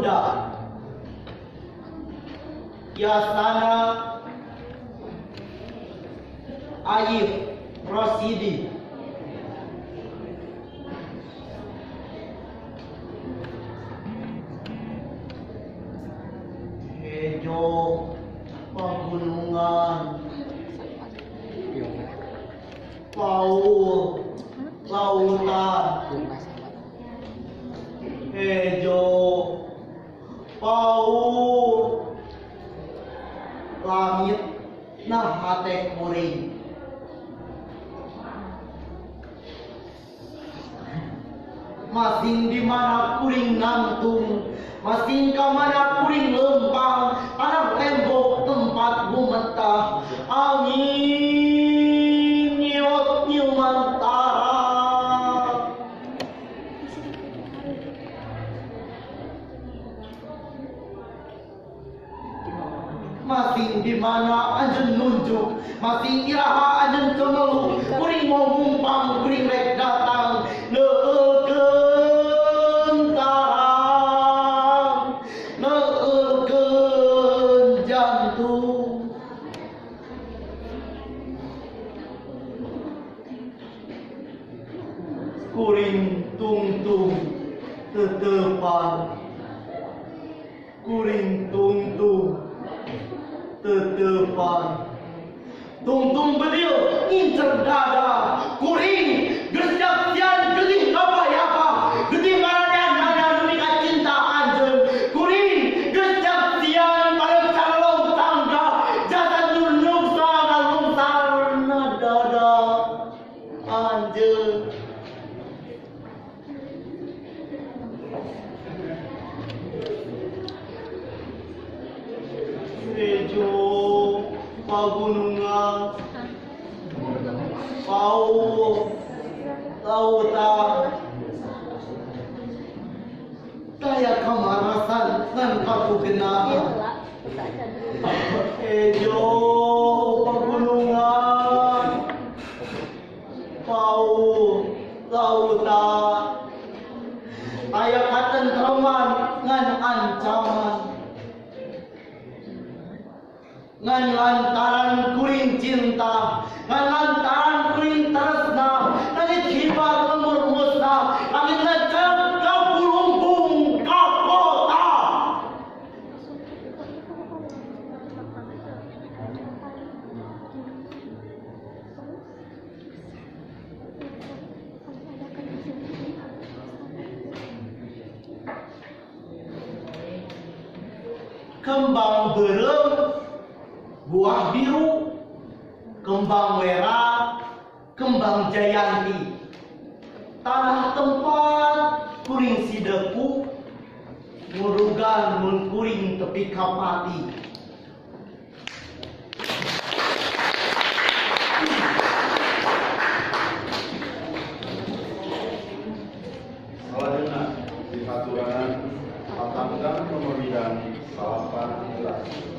Pemuda Yasana Ayib Rosidi. Hejo pegunungan, paul lautan, hejo paul langit nah hate kuring. Masing di mana kuring nangtung, masing ka mana kuring lempang, tanah tembok tempat gumentah, angin nyiot nyumantara. Masing di mana anjeun nunjuk, masing iraha anjeun cemelu, kuring mau ngumpang, kuring rek datang, neukeun tarang, neukeun jantung. Kuring tungtung tetepan, kuring tungtung tetepan, tungtung bedil incer dada, kuring gercap sian getih apa, getih maranya nana demi cinta anjeun, kuring gercap sian pada calon tangga, jasad nunjuk ngalungsarna dada anjeun. Hejo pagunungan, paul lautan, daya kamarasan ngan kapugenaan. Hejo pagunungan, paul lautan, daya katentreman ngan ancaman, ngan lantaran kuring cinta, ngan lantaran kuring tresna, langit hibar lemur musnah, langit lecet kapulungkung ka kota. Kembang berem, buah biru, kembang merah, kembang jayanti. Tanah tempat kuring sideku, murugan mun kuring tepi kapati. Salajengna dihaturanan patanggang pemilihan 18.